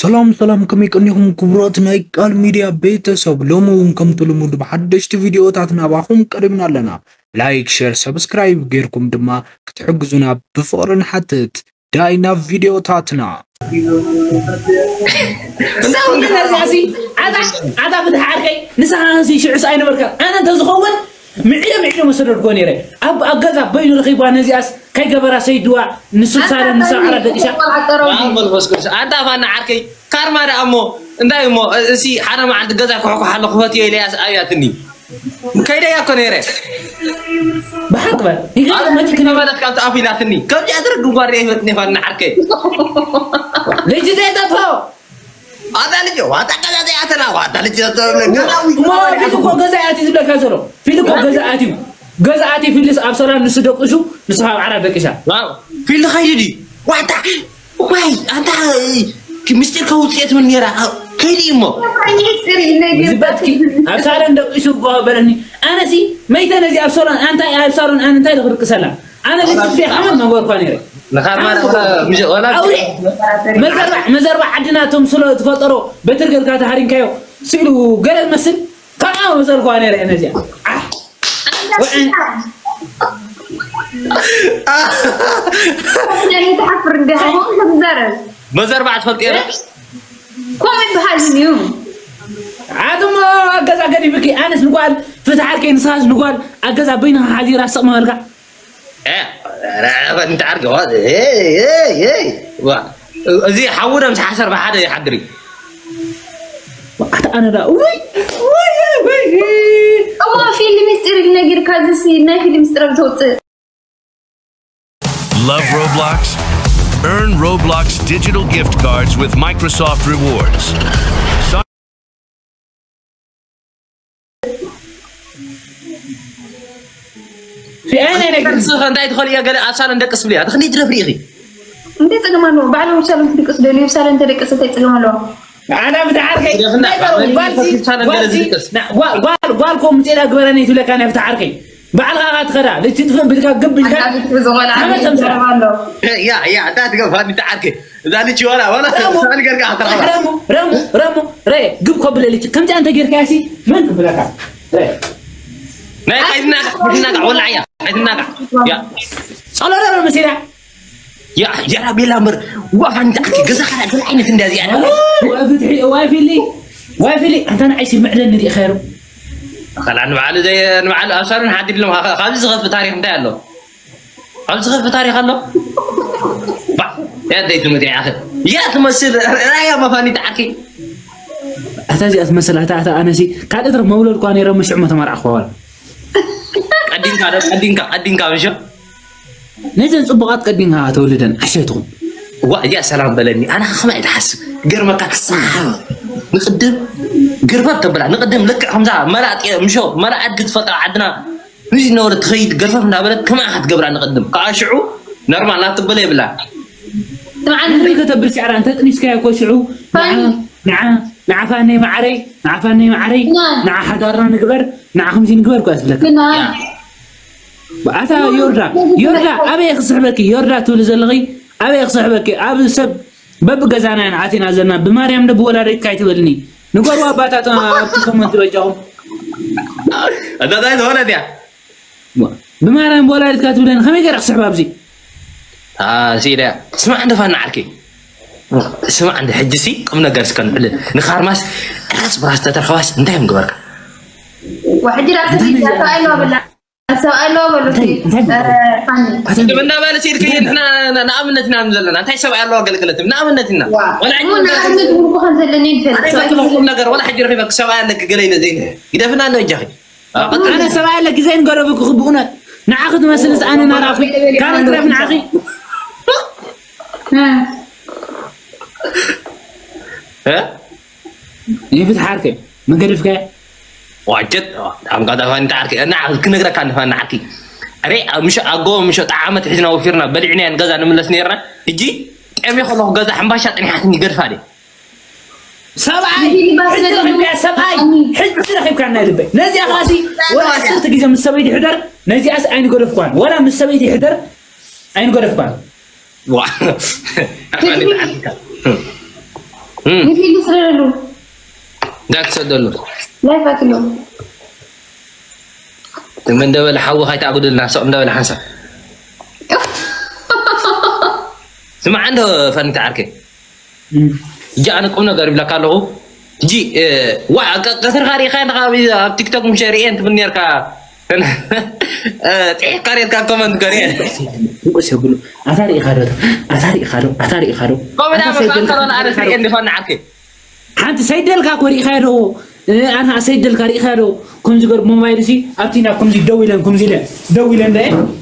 ሰላም ሰላም፣ ከመይ ቀኒኹም ክቡራት ናይ ቃል ሚድያ ቤተሰብ? ሎሚ እውን ከምቲ ልሙድ ብሓደሽቲ ቪድዮታት ናባኹም ቀሪብና ኣለና። ላይክ፣ ሸር፣ ሰብስክራይብ ጌርኩም ድማ ክትሕግዙና ብፍቕሪ ንሓትት። ዳይ ናብ ቪድዮታትና። እንታይ ነዚኣሲ? ኣታ ኣታ ፍትሓርከይ ንስኻ ሲ ሽዑስ ኣይነበርካ። ኣነ እንተዝኸውን ምዒረ ምዒረ መሰደድኮ ነይረ። ኣብ ኣብ ገዛ በይኑ ረኺብዋ ነዚኣስ ከይገበራ ሰይድዋ ንሱ ሳለን ንሳ ዓራት ደቂሳ። ኣብ መንፈስ ቅዱስ ኣንታ ፋና ዓርከይ ካርማ ደኣ እሞ እንታይ እሞ እሲ ሓደ መዓልቲ ገዛ ክሕኩሕ ኣሎ ክፈትዮ ኢለያስ ኣብያትኒ ከይደያ እኮ ነይረ። ብሓቂ በል ይገርም መቲ ክነ ማለት ካብ ተኣፊላትኒ ከምዚ ኣድርግ ጓር ይፈትኒ ፋና ዓርከይ ልጅ ዘይጠፍኦ ኣታ ልጅ ዋታ ገዛ ዘይኣተና ዋታ ልጅ እሞ ፊት እኮ ገዛ ኣትዩ ዝብለካ ዘሎ ፊት እኮ ገዛ ኣትዩ ገዛ ኣትዩ ፊልስ ኣብ ሰላም ንሱ ደቂሱ ንስኻ ኣብ ዓራት ደቂሳ ፊል ኸይዲ ድዩ ዋታ ዋይ ኣንታ ምስጢር ከውፅኤት ምን ነራ ከይዲ እሞ ዝበትኪ ኣብ ሳሎን ደቂሱ እኮ በለኒ ኣነሲ መይተ ነዚ ኣብ ሳሎን ኣንታይ ኣብ ሳሎን ኣነ እንታይ ክድቅሰላ ኣነ ልትፊ ሓመድ መግበርኳ ነይረ ንኻማ ወላ ኣውሬ መዘርባዕ መዘርባዕ ዓድና እቶም ስለ ዝፈጠሮ በትር ገልካ ተሃሪምካዮ ስኢሉ ገለ ዝመስል ካብኣ መዘርኳ ነይረ እየ ነዚኣ ዓሕ ውዕን ትሓፍር እንዲኻ ትዘረብ መዘርባዕ ትፈልጥ የለ ከምኡ ይበሃል እዩ ኣቱሞ ኣገዛ ገዲፍኪ ኣነስ ንጓል ፍትሓልከይ ንስኻስ ንጓል ኣገዛ በይንኻ ሓዚራ ስቕ መበልካ እንተዓርገ እዚ ሓውነ ምስ ሓሰር ብሓደ ይሓድር እዩ ኣታ ኣነ ዳ ወይ ወይ ወይ እሞ ፊልም ምስጢር ነጊርካ ዝሲ ናይ ፊልም ምስጢር ተውፅእ Love Roblox? Earn Roblox digital gift cards with Microsoft Rewards. ፊኣይ ናይ ነገር ንስኸ እንታይ ትኸል እያ ገለ ኣብ ሳሎን ደቅስ ብልያ ትኽኒ ትደፍሪ ኢኺ እንታይ ጸገም ኣለዎ ባዕሉ ኣብ ሳሎን ክድቅስ ደልዩ ኣብ ሳሎን ተደቅስ እንታይ ጸገም ኣለዎ ኣነ ብትዓርከይ እንታይ ገለ ጓልሲ ጓልሲ ጓል ጓል ጓል ኮ ምጤዳ ግበረኒ ትብለካ ናይ ብትዓርከይ ባዕልኻ ኢኻ ትኸዳ ልጅ ትጥፍእ ብልካ ግብ ኢልካ ሓመድ ተምስራ ያ ያ እንታይ ትገብራ ብትዓርከይ እዛ ልጅ ዋላ ዋላ ሳል ገርካ ክትረባ ረሙ ረሙ ረሙ ረ ግብ ኮብለ ልጅ ከምዚኣ እንተ ጌርካያ ሲ መን ክብለካ ረ ናይ ኣይትናጋዕ ኣይትናጋዕ ወላዕ እያ ኣይትናጋዕ ያ ጸሎዳ ረ መሲላ ያ ጀራ ቤላ እምበር ዋፋ እንታይ ዓኪ ገዛ ካላ ገለ ዓይነት እንዳ እዚኣ ዋይ ፍትሒ ዋይ ፊሊ ዋይ ፊሊ ኣንታ ንዓይ ሲ ምዕደኒ ዲኻ ሩ ካላ ንባዕሉ ዘይ ንባዕሉ ኣብ ሳሎን ሓዲር ኢሎም ካብዚ ዝኸፍእ ታሪኽ እንታይ ኣሎ ኣብዚ ከፍ ታሪክ ኣሎ ያ ደይ ትመት ያኸ ያ ትመስል ራያ መፋኒት ዓኪ ኣታ እዚኣ ትመስል ኣታ ኣታ ኣነሲ ካልእ ትረፍ መውለድ እኳ ነይረ ምሽዕ መተመርዓኹ ዋላ ቀዲንካ ዶ ቀዲንካ ቀዲንካ ምሽ ነዘን ጽቡቓት ቀዲንካ ተወልደን ዓሸትኹም ዋ እዚኣ ሰላም በለኒ ኣነ ከመይ ትሓስብ ገርመካ ትሰሓብ ንቅድም ግርፈት ተብላ ንቅድም ልክዕ ከምዛ መላጥ ምሾ መላኣት ክትፈጥራ ዓድና ንዝነበረ ትኸይድ ገርፈፍ እንዳበለት ከማኣ ክትገብራ ንቕድም ከዓ ሽዑ ኖርማል ናትበለ የብላ ንዓይ ከተብል ሲዕራ እንተ ጥኒስካዮ እኮ ሽዑ ንዓ ንዓ ንዓ ፋነይ ማዓረይ ንዓ ፋነይ ማዓረይ ንዓ ሓዳርና ንግበር ንዓ ከምዚ ንግበር እኮ ትብለካ ኣታ ዮርዳ ዮርዳ ኣበይ ክስሕበኪ ዮርዳ ትብሊ ዘለኺ ኣበይ ክስሕበኪ ኣብ ሰብ በብገዛና ኢና ኣቲና ዘለና ብማርያም ዶ ብወላዲትካ ኣይትበልኒ ንገሩ ኣባታት ኣብቲ ኮመንት በጃኹም ኣዳዳይ ዝኾነ ድያ ብማርያም ብወላዲትካ ትብለኒ ከመይ ገይረ ክስሕብ ኣብዚ ሲዳ ስማዕ እንደ ፋና ዓርከይ ስማዕ እንደ ሕጂ ሲ ቁም ነገር እስከ ንዕልል ንኻርማስ ራስ ብራስ ተተርኸባስ እንታይ እዮም ግበርካ ሕጂ ራስ ሰብኣይ ኣለዋ በላ ሰብኣይ ኣለዋ በሉ እንዳባለ ሲድከ ንኣብነት ኢና ዘለና እንታይ ሰብኣይ ኣለዋ ገልግለት ንኣብነት ኢና ንኣብነት እውን ከም ዘለኒ ይፈልጥ ነገር ወላ ሕጂ ረኺበ ሰብኣይ ኣለክ ገለ ኢለ ዘይነ ይደፍና እንዶ እጃኺ ኣነ ሰብኣይ ኣለክ ዘይን ገረብክ ብእውነት ንዓኺ ትመስልስ ኣነ ናራኺ ካልእ ትረፍ ንዓኺ ይፍትሓርከ መገድፍከ ዋጀት ኣምጋዳፋ ንተዓርኪ እና ክነግረካ ንፋና ዓርኪ ሬ ምሽ ኣጎ ምሽ ጣዓመት ሒዝና ወፊርና በሊዕናያን ገዛ ንምለስ ነርና ሕጂ ጠምየ ከለኹ ገዛ ሕምባሻ ጥኒሓትኒ ገድፋ ደ ሰብኣይ ሕጂ ረኺብካ ሰብኣይ ሕጂ ረኺብካ ናይ ልበይ ነዚኣ ኸዓሲ ወላ ዓሰርተ ግዜ ምስ ሰበይቲ ይሕደር ነዚኣስ ኣይንገደፍኳን ወላ ምስ ሰበይቲ ይሕደር ኣይንገደፍኳን እም። ንፊሉ ስለለሉ እንታይ ክሰደሉ? ላይፍ ኣትሎ ምን ደበለ ሓዊ ካይተኣጉድልና፣ ሰቕ እንደበለ ሓንሳብ። ስማዕ እንዶ ፈኒት ዓርከይ። ሕጂ ኣነ ቁም ነገር ይብለካ ኣለኹ። ሕጂ፣ እ፣ ዋ፣ ቀ-፣ ቀትርካ ርኢኻ ኣለኻ ኣብ፣ ኣብ ቲክቶክ ምሸ ርኤን ትብል ኔርካ። እ፣ ጽሒፍካ ኔርካ ኮመንት ከ ርኤን። ንቁስ የብሉ። ኣታ ርኢኻ ዶ? ኣታ ሪኢኻ ዶ? ኣታ ሪኢኻ ዶ? ኮመንት ኣታ ኣብ ሰይደልካ ካንተሮን ኣነ ሪኢኻ ዶ? ርኤን ዝኾነ ዓርከይ። ሓንቲ ሰይደልካ እኮ ሪኢኻ ዶ? እ፣ ኣንሃ ሰይደልካ ሪኢኻ ዶ? ከምዚ ገር ሞባይል ሲ ኣብቲ ናብ ከምዚ ደው ኢለን፣ ከምዚ ኢለን፣ ደው ኢለን ደ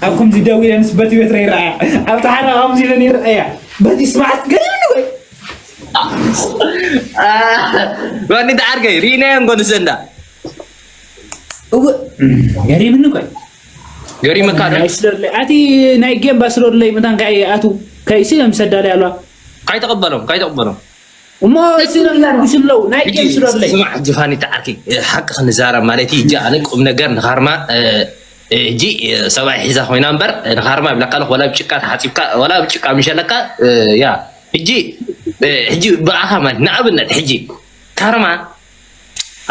ኣብ ከምዚ ደው ኢለን በቲ ቤት ረ ይረኣያ። ኣብቲ ሓደ ከምዚ ኢለን ይረኣያ። በቲ ስማዕት ገሪም ወይ? አ፣ ባኒ ተዓርከይ ሪኢናዮ እንኮ ንሰንዳ። እወ፣ ገሪምኒ እኮ። ገሪመካ ዶ? ናይ ስለለይ፣ ኣቲ ናይ ጌም ባስሎድ ለይ መታን ካይ ኣቱ፣ ካይ ሲ ለምሰዳለይ ኣለዋ። ካይተቐበሎም፣ ካይተቐበሎም። እሞ ሲ ለምሰዳለይ ናይ ጌም ስለለይ። ስማዕ፣ ሕጂ ፋኒ ተዓርኪ፣ ሓቂ ክንዛረብ ማለት እዩ። ሕጂ ኣነ ቁም ነገር ንኻርማ፣ እ፣ እ፣ ሕጂ፣ እ፣ ሰብኣይ ሒዛ ኮይና እምበር፣ እ፣ ንኻርማ ይብለካ ኣለኹ፣ ወላ ብጭቃ ተሓጺብካ፣ ወላ ብጭቃ ምሸለካ፣ እ፣ ያ። ሕጂ፣ እ፣ ሕጂ ብኣኻ ማለት፣ ንኣብነት፣ ሕጂ፣ ካርማ፣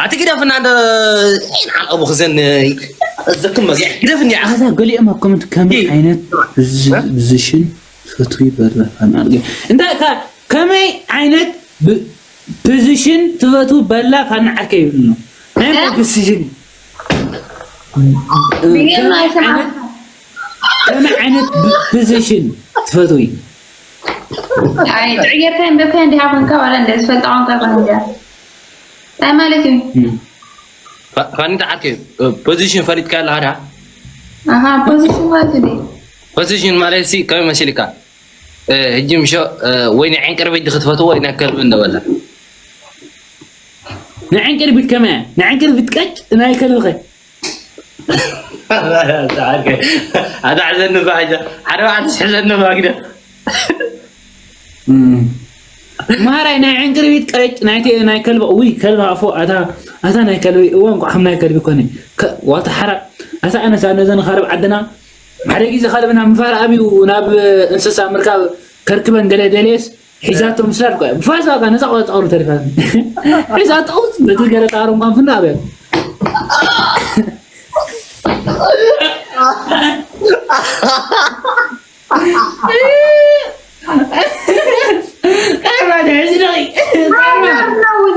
ኣቲ ግደፍና እንዶ ዒን ዓልቐቡ ክዘን ዘክም መግያ ግደፍኒ። ኣዛ ገሊኦም ኣብ ኮመንት ከመይ ዓይነት ዝ- ፖዚሽን ፈትዊ በረፋን ኣልገ እንታይ ከ ከመይ ዓይነት ብ- ፖዚሽን ትፈቱ በላ ፋና ዓርከ ይብል ነው ናይ ፖዚሽን ብጌም ኣይሰማዕኩ ከመይ ዓይነት ብ- ፖዚሽን ትፈትዊ ኣይ ጥዕጌርካ ይንበብካ እንዲሃ ኮንካ ዋላ እንደ ዝፈልጣ ኮንካ ኮን እንዲያ እንታይ ማለት እዩ ፋ- ፋኒታ ዓርከ ፖዚሽን ፈሊጥካ ኣለካ ዳ ኣሃ ፖዚሽን ማለት እዩ ፖዚሽን ማለት ሲ ከመይ መሲልካ እ፣ ሕጂ ምሾ እ፣ ወይ ንዕንቅርቢት ክትፈትዎ ወይ ናይ ከልቢ እንደበላ ንዕንቅርቢት ከመያ ንዕንቅርቢት ቀጭ ናይ ከልብኸ ኣታ ሕዘኒ ባሕጃ ሓደ ባዕልስ ሕዘኒ ባግደ ማራይ ናይ ዕንቅርቢት ቀጭ ናይቲ ናይ ከልቢ ውይ ከልቢ ኣፎ ኣታ ኣታ ናይ ከልቢ እወ እንኳዕ ከም ናይ ከልቢ ኮነ ከ- ዋታ ሓራ ኣታ ኣነሳ ነዘን ኻርብ ዓድና ሓደ ግዜ ኻልብና ምፋር ኣብዩ ናብ እንስሳ ምርካብ ከርክበን ገለ ደልየስ ሒዛቶ ምስራድ ኳ ብፋስ ዋጋ ነፃ ቆፃሩ ተሪፋት ሒዛቶ ውፅ በቲ ገለ ጣሩ እንኳን ፍና ኣብያ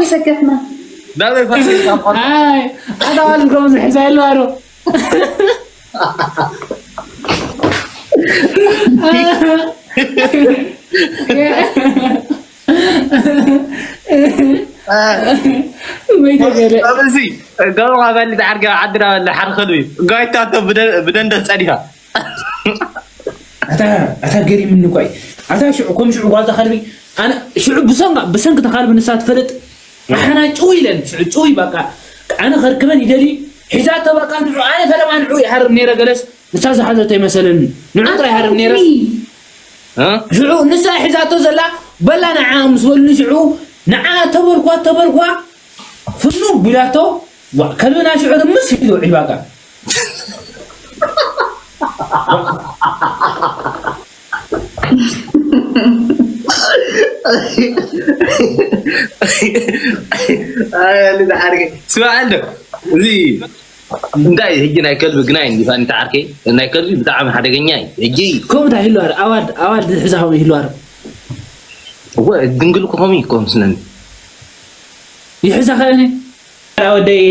ተሰከፍና ናበይ ፋሲል ኣይ ኣታ ዋልድ ከምዚ ሕዛ የለዋ ዶ ወይ ተገለ ኣብዚ ገሩ ካበሊ ተዓርገ ዓድና በለ ሓርኸሉ እዩ ጋይታቶ ብደንደስ ፀዲፋ ኣታ ኣታ ገሪምኒ እኳ እዩ ኣታ ሽዑ ከም ሽዑ ጓልታ ከልቢ ኣነ ሽዑ ብሰንካ ብሰንኪ ተካልቢ ንሳ ትፈልጥ ኣሓና ጭው ኢለን ሽዑ ጭው በቃ ኣነ ከርክበን ይደሊ ሒዛቶ በቃ ንዑ ኣነ ፈለማ ንዑ ይሃርም ነይረ ገለስ ንሳ ዝሓዘቶ ይመሰለኒ ንዑ ጥራይ ይሃርም ነይረ ሽዑ ንሳ ሒዛቶ ዘላ በላ ንዓ ምስ በሉኒ ሽዑ ንዓ ተበልኳ ተበልኳ ፍኑ ቢላቶ ዋ ከልብና ሽዑ ምስ ኢሉ ውዒል ባቃ ስማዕ እንዶ እዚ እንታይ ሕጂ ናይ ከልቢ ግናይ እንዲፋ ንተዓርከይ ናይ ከልቢ ብጣዕሚ ሓደገኛ እዩ ሕጂ ከምኡ እንታይ ይህሉ ኣረ ኣዋልድ ኣዋልድ ዝሕዛ ከምኡ ይህሉ ኣረ እወ ድንግል እኮ ከምኡ እዩ እኮ ምስለኒ ይሕዛ ከእኒ ወደይ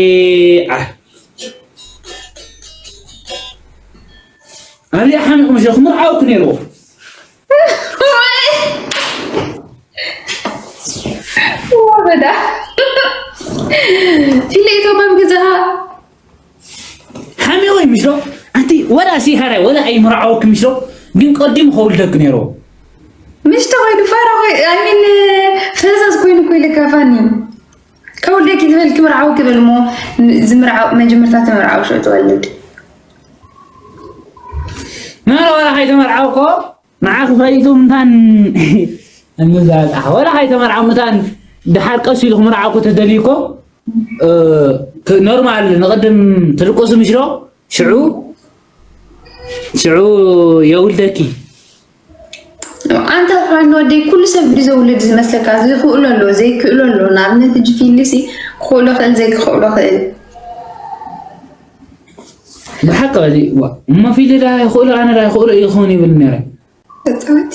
ዓ ኣብዚኣ ሓሚቑ ምሽ ክምርዓወኩ ነይርዎ ወበዳ ፊለይቶ መምግዛሃ ሓሚቑ እዩ ምሽ ዶ ኣንቲ ወላ ሲሃራይ ወላ ኣይምርዓወኩ ምሽ ዶ ግን ቀዲሙ ከውልደክ ነይርዎ ምሽተ ኮይኑ ፋራ ኮይ ኣሚን ፈዛዝ ኮይኑ እኮ ኢልካ ፋኒ ከውልደኪ ትበል ክምርዓው ክብል እሞ ዝምርዓው መጀመርታ ትምርዓው ሽዑ ትወልድ ናረ ዋላ ከይተመርዓው እኮ ንዓ ክፈሊጡ ምታን እንዛጣ ወላ ከይተመርዓው ምታን ድሓር ቀስ ኢሉ ክምርዓው እኮ ተደልዩ እኮ እ፣ ክ- ኖርማል ንቕድም ትልቁሱ ምሽሮ ሽዑ ሽዑ የውልደኪ ኣንታ ብሓን ወደይ ኩሉ ሰብ ድዩ ዘውልድ ዝመስለካ? ዝኽእሎ ኣሎ፣ ዘይክእሎ ኣሎ። ንኣብነት ሕጂ ፊልሲ ክኽእሎ ክእል፣ ዘይክኽእሎ ክእል። ብሓቂ በሊ፣ ዋ፣ እሞ ፊሊ ዳ ይኽእሎ፣ ኣነ ዳ ይኽእሎ እዩ ክኸውን ይብል ነይረ። ተጻወቲ።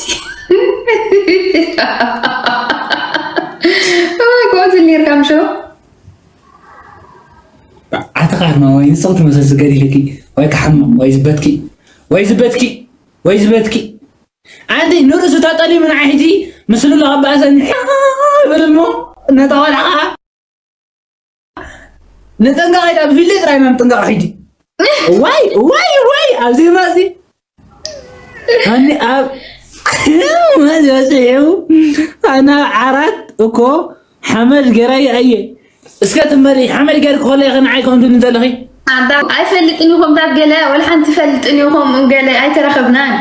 እዋይ፣ ከምኡ ትብል ነይርካ ምሾ? ኣተኻርማ ወይ ንስኺ ትመስል ዝገዲለኪ ወይ ክሓምቕ ወይ ዝበትኪ ወይ ዝበትኪ ወይ ዝበትኪ። ኣንቲ ንርእሱ ተጠሊሙ ንዓይ ሕጂ ምስሉ ለቐባእሰኒ ይብል እሞ ነታ ቆልዓ ከዓ ንጥንቃቐ ኢዳ ብፊሊ ጥራይ መም ጥንቃቐ ሕጂ። ዋይ፣ ዋይ፣ ዋይ፣ ኣብዚ መዚ። ኣኒ ኣብ መዚ ወፂኡ። ኣና ዓራት እኮ ሓመድ ገይረ ይኣየ። እስከ ትንበሪ፣ ሓመድ ገይርኪ ከሎ ኢኺ ንዓይ ከምኡ ትብልኒ ዘለኺ? ኣንታ ኣይፈልጥን ኢኹም ካብ ገለ፣ ወላ ሓንቲ ፈልጥን ኢኹም ገለ ኣይተረኸብናን።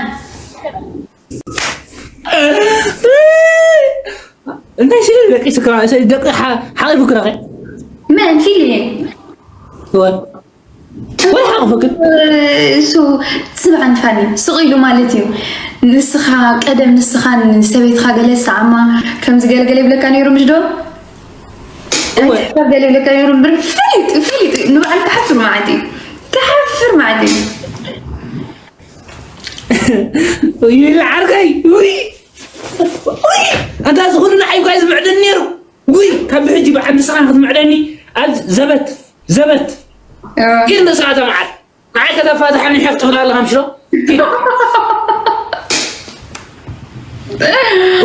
እንታይ ሽግር ደቂ ስክራ፣ ደቂ ሓ-፣ ሓቒፉ ክራኸ? መን ፊሊ? ወ-፣ ወይ ሓቕፍክን? እሱ ስብዓ ንፋኒ ስቕ ኢሉ ማለት እዩ። ንስኻ ቀደም ንስኻን ሰበይትኻ ገለ ሰዓማ ከምዚ ገለ ገለ ይብለካ ነይሩ ምሽ ዶ? እወ። ኣይትሕፈር ገለ ይብለካ ነይሩ እምበር ፍሊጥ፣ ፍሊጥ ንባዕሉ ክሓፍር ማለት እዩ። ክሓፍር ማለት እዩ። ውይ፣ ዓርከይ፣ ውይ፣ ውይ፣ ኣንታ እዚ ኩሉ ንዓይ እኳ እዩ ዝምዕደኒ ነይሩ። ውይ፣ ካብ ብሕጂ ብዓንዲ ስኻ ክትምዕደኒ፣ ኣብ ዘበት፣ ዘበት። እወ። ግን ንስኻ ተመዓድ። ንዓይ ከተፋትሓኒ ሕፍ ትኽእል ኣለኻ፣ ምሽ ዶ?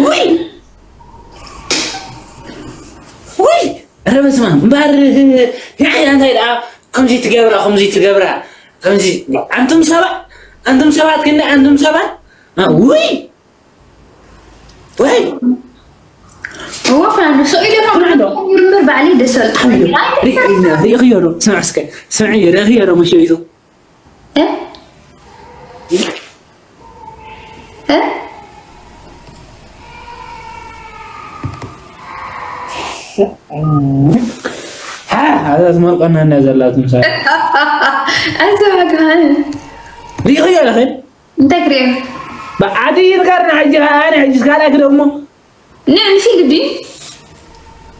ውይ! ውይ! ኧረ በስመ ኣብ። እምበኣር፣ ንዓይ እንታይ ደኣ ከምዚ ትገብራ፣ ከምዚ ትገብራ፣ ከምዚ፣ ኣንቱም ሰባት፣ ኣንቱም ሰባት ግን፣ ኣንቱም ሰባት፣ እ፣ ውይ! ወይ! እወ፣ ፋንዱ፣ ስቕ ኢለ ካብ ስማዕ ዶ? እምበር ባዕለይ ደስ በል። ሪእዮ፣ ሪእዮ፣ ሪእኽዮ ዶ? ስማዕ እስከ፣ ስምዕዮ፣ ሪእኽዮ ዶ መሸቢቱ? እ? እ? ሓ፣ ኣዛ ትመርቀና እንዳ ዘላት ምሳሌ። ኣዛ ባግሃን። ሪእኽዮ ኣለኽን? እንታይ ክሪኦ? ብዓዲ ይርጋር ንሕጂ፣ ኣነ ሕጂ ካልኣክ ደሞ። ንዕ ንፊልድ ድዩ?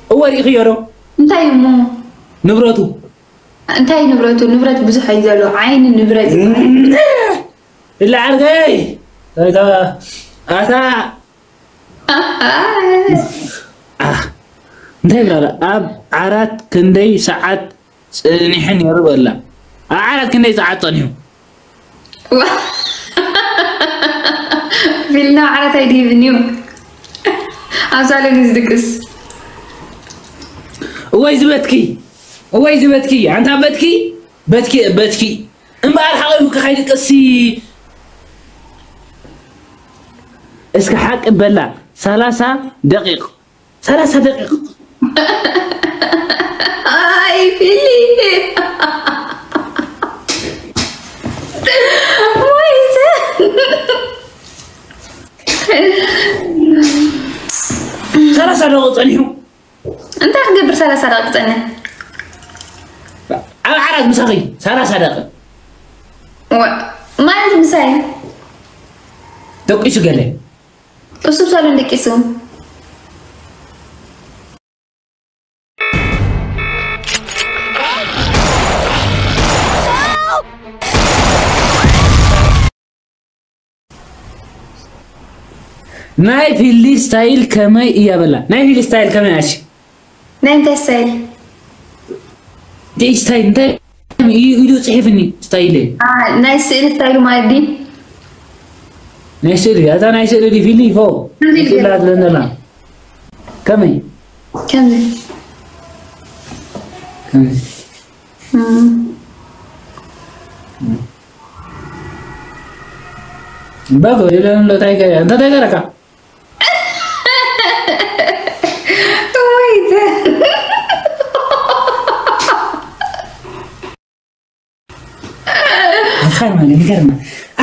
እወ፣ ሪእኽዮ ዶ? እንታይ እሞ? ንብረቱ። እንታይ ንብረቱ? ንብረት ብዙሕ እዩ ዘሎ። ዓይኒ ንብረት እዩ። እላ ዓርከይ፣ ኣታ፣ ኣታ፣ ኣህ፣ እንታይ ይብላላ? ኣብ ዓራት ክንደይ ሰዓት ጸኒሑ ነይሩ በላ? ኣብ ዓራት ክንደይ ሰዓት ጸኒሑ? ዋ። ፊልና ዓራት ኣይድይብን እዩ። ኣብ ሳሎን እዩ ዝድቅስ። እወይ ዝበትኪ፣ እወይ ዝበትኪ፣ ኣንታ በትኪ፣ በትኪ፣ በትኪ። እምበኣር ሓቒፉ ከይድቅስሲ። እስከ ሓቂ በላ፣ ሰላሳ ደቂቕ። ሰላሳ ደቂቕ። ኣይ፣ ፊሊ። ወይ ዘ-፣ ሰላሳ ደቂቕ ጸኒሑ። እንታይ ክገብር ሰላሳ ደቂቕ ጸኒሑ? ኣብ ዓራት ምሳኺ ሰላሳ ደቂቕ። ወ-፣ ማለት ምሳይ? ደቂሱ ገለ። እሱ ሳሎን ደቂሱ። ናይ ፊሊ ስታይል ከመይ እያ በላ? ናይ ፊሊ ስታይል ከመይ ኣሽ? ናይ እንታይ ስታይል? ደይ ስታይል እንታይ እዩ ኢሉ ጽሒፍኒ ስታይል። አ፣ ናይ ስእሊ ስታይሉ ማለት ድዩ? ናይ ስእሊ፣ ኣታ ናይ ስእሊ ድዩ ፊሊ ይፎ? ከምዚ ስእሊ ገይሩ። ኣትለና። ከመይ? ከምዚ። ከምዚ። እም። እም። እምባ እኮ የለን፣ እንታይ ገ-፣ እንታይ ገረካ? ወይ ዘ-፣ ኣትኻን ማለት ይገርማ።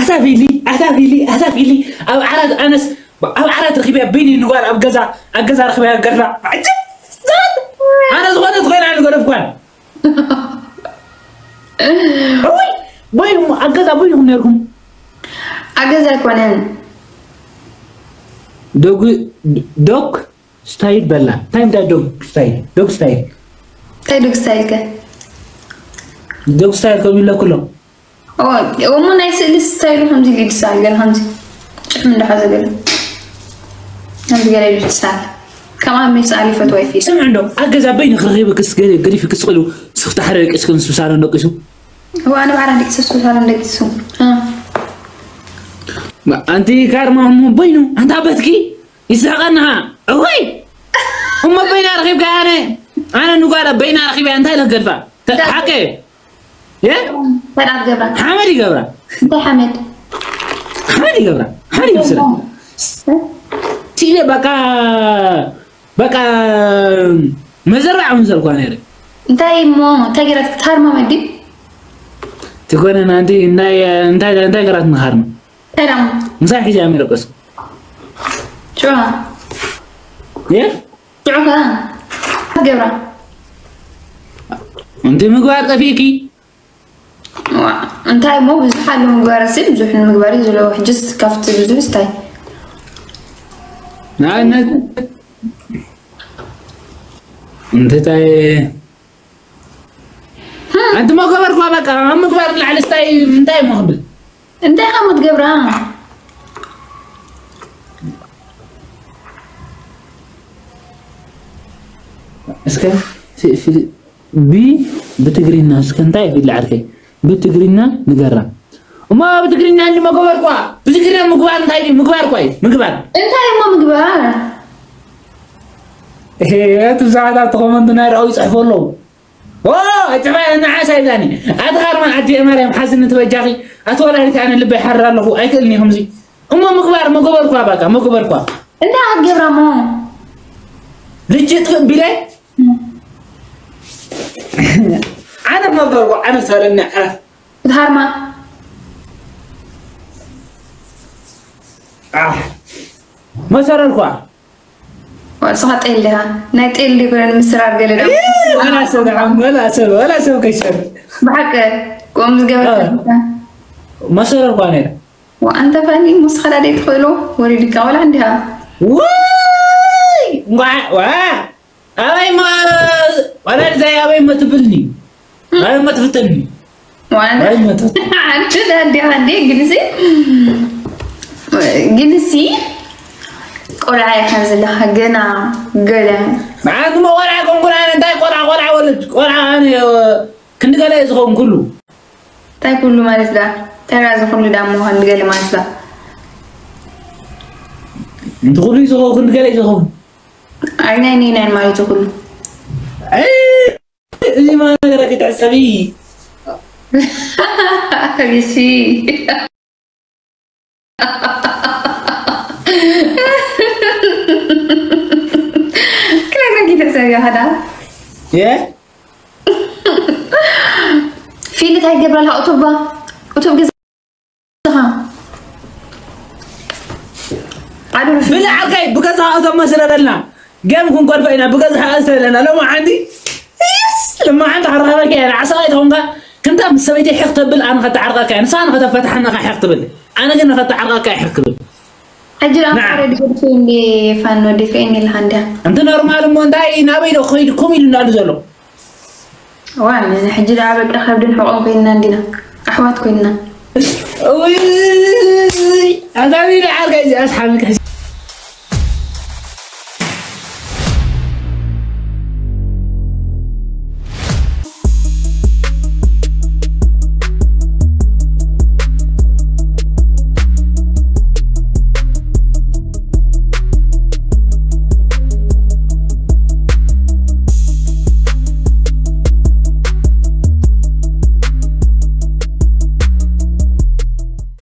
ኣታ ፊሊ፣ ኣታ ፊሊ፣ ኣታ ፊሊ፣ ኣብ ዓራት ኣነስ፣ ኣብ ዓራት ረኺበያ በይኒ ንጓል ኣብ ገዛ፣ ኣብ ገዛ ረኺበያ ገርና። ዓጀብ! ኣነ ዝኾነት ኮይና ንገደፍኳን። ወይ፣ ወይ፣ ኣብ ገዛ በይንኹም ነርኩም? ኣብ ገዛ ኣይኮነን። ዶግ ዶግ ስታይል በላ። እንታይ እንታይ ዶግ ስታይል? ዶግ ስታይል። እንታይ ዶግ ስታይል ከ? ዶግ ስታይል ከም ይለኩሎ። ኦ፣ እሞ ናይ ስእሊ ስታይሉ ከምዚ ኢሉ ይድሳል፣ ገለ ከምዚ ጭሕሚ እንዳሓዘ ገለ። ከምዚ ገለ ኢሉ ይድሳል። ከም ኣብ ምፍጻር ይፈትዋ ይፊት። ስምዕ እንዶ፣ ኣብ ገዛ በይኑ ክረኺብክስ ገለ ገዲፍክስ ቕሉ፣ ስኽቲ ሓደ ደቂስክን ስብሳለን ደቂሱ። እዋ፣ ኣነ ባዕላ ደቂሰ ስብሳለን ደቂሱ። እ። ማ-፣ ኣንቲ ካርማ እሞ በይኑ፣ ኣንታ በትኪ፣ ይስሕቐና። እወይ! እሞ በይና ረኺብካ ኣነ፣ ኣነ ንጓላ በይና ረኺበያ እንታይ ኢለ ክገድፋ? ተ-፣ ሓቀ። የ? ሰላት ገብራ። ሓመድ ይገብራ። እንታይ ሓመድ? ሓመድ ይገብራ። ሓመድ ይመስል። እ? ሲለ በቃ፣ በቃ መዘርባዕ ምዘርኳ ነይረ። እንታይ እሞ፣ እንታይ ገይራት ክትሃርማ መዲ? ትኮነ ናንቲ፣ እንታይ፣ እንታይ፣ እንታይ ገይራት ምሃርማ? ሰላም። ምሳይ ሒዘ እያ መደቀሱ። ጭዋ። የ? ጭዋ ከ? ገብራ። እንቲ ምግባር ጠፊእኪ? ዋ፣ እንታይ እሞ ብዙሕ ኣሎ ምግባር፣ እሲ ብዙሕ ንምግባር እዩ ዘለዎ። ሕጅስ ካብቲ ብዙሕ ስታይ። ንኣብነት፣ እንታይ ኣንቲ መገበርኳ በቃ፣ ኣብ ምግባር ንላዕሊ ስታይ እንታይ እሞ ክብል? እንታይ ከም ትገብራ? እስከ ፊ-፣ ፊ-፣ ቢ-፣ ብትግርኛ እስከ እንታይ ፊት ለዓርከይ? ብትግርኛ ንገራ። እሞ ብትግርኛ እንዲ መገበርኳ፣ ብትግርኛ ምግባር እንታይ ድዩ? ምግባር እኳ እዩ፣ ምግባር። እንታይ እሞ ምግባር? እሄ፣ እቲ ብዛዕባ እቲ ኮመንት ናይ ረኣዩ ይጽሕፉ ኣለዉ። ኦ፣ እትፋ ንዓስ ኣይብላኒ። ኣቲ ሃርማን ኣዲ ማርያም ሓዝኒ ትበጃኺ። ኣቲ ወላዲት ኣነ ልበይ ሓርር ኣለኹ። ኣይክእልኒ ከምዚ። እሞ ምግባር መገበርኳ ባካ፣ መገበርኳ። እንዳ ኣትገብራ እሞ። ልጅት ቢለ? ኣነ መገበርኳ፣ ኣነ ሰለኒ፣ ኣ። እትሃርማ። ኣ። መሰረርኳ። ዋልስኻ ጤል ዲኻ? ናይ ጤል ዲኮነ ንምስራር ገለ ዳ? ወላ ሰብ ደሓን፣ ወላ ሰብ፣ ወላ ሰብ ከይሰር። ብሓቂ፣ ከምኡ ዝገበርካ እ። ዲኻ? መሰረርኳ ነይረ። ዋ፣ ኣንተ ፋኒ፣ ምስኻ ዳ ደይ ትኽእሎ? ወሪድካ ቆልዓ እንዲኻ? ውይ! እንኳዕ፣ ዋ! ኣበይ ማ-፣ ወላዲተይ ኣበይ ማ ትብልኒ? ኣበይ ማ ትፍትኒ? ዋና ኣበይ ማ ትፍትኒ? ሓንቲ ዳ እንዲኻ እንዴ፣ ግንሲ፣ ግንሲ ቆልዓ ኢኻ ዘለኻ፣ ገና ገለ። መዓት ሞ ቆልዓ ኮንኩን ኣነ፣ እንታይ ቆልዓ፣ ቆልዓ ወለድ፣ ቆልዓ ኣነ፣ ክንዲ ገለ እየ ዝኸውን ኩሉ። እንታይ ኩሉ ማለት ዳ? እንታይ ዳ እዚ ኩሉ ዳ እሞ ክንዲ ገለ ማለት ዳ? እንት ኩሉ እዩ ዝኸውን፣ ክንዲ ገለ እዩ ዝኸውን። ኣይ፣ ናይ፣ ናይ፣ ናይ ማለት እዩ ኩሉ። ኣይ፣ እዚ ማ ነገር ክትሕሰቢ? እሺ። ክነግረኪ ትሕሰቢ ኢኻ ዳ? የ? ፊል እንታይ ይገብረልካ? እቱባ፣ እቱብ ገዛ። ዓርከይ ብገዛኻ እቶም መስለለና ገም ክንቆልፈ ኢና ብገዛኻ እሰለና። ሎማዓንቲ፣ ኢስ፣ ሎማዓንቲ ዓርኻበካ እያ። ንዓሰኻ ኣይትኾንካ። ክንታ ምስ ሰበይቲ ሕቕ ተብል ኣነ ከተዓርቐካ እያ። ንስኻ ንኸተፈታሕኒ ኢኻ ሕቕ ትብል። ኣነ ግን ንኸተዓርቐካ እየ ሕቕ ክብል። ሕጂ ደኣ ንዓ። ኦረዲ ገዲፈ እንዴ ፋኖ፣ ደፊአኒ ኣለኻ እንድያ። እንተ ኖርማል እሞ እንታይ ናበይ ዶ ክኸይድ ኮም ኢሉ እንዳሉ ዘሎ? ዋ፣ ሕጂ ደኣ በቃ ከብድን ሕቖን ኮይንና እንዲና። ኣሕዋት ኮይንና። እውይ፣ ኣዛቢ ንዓርከይ እዚኣስ ሓሚድ ሕጂ።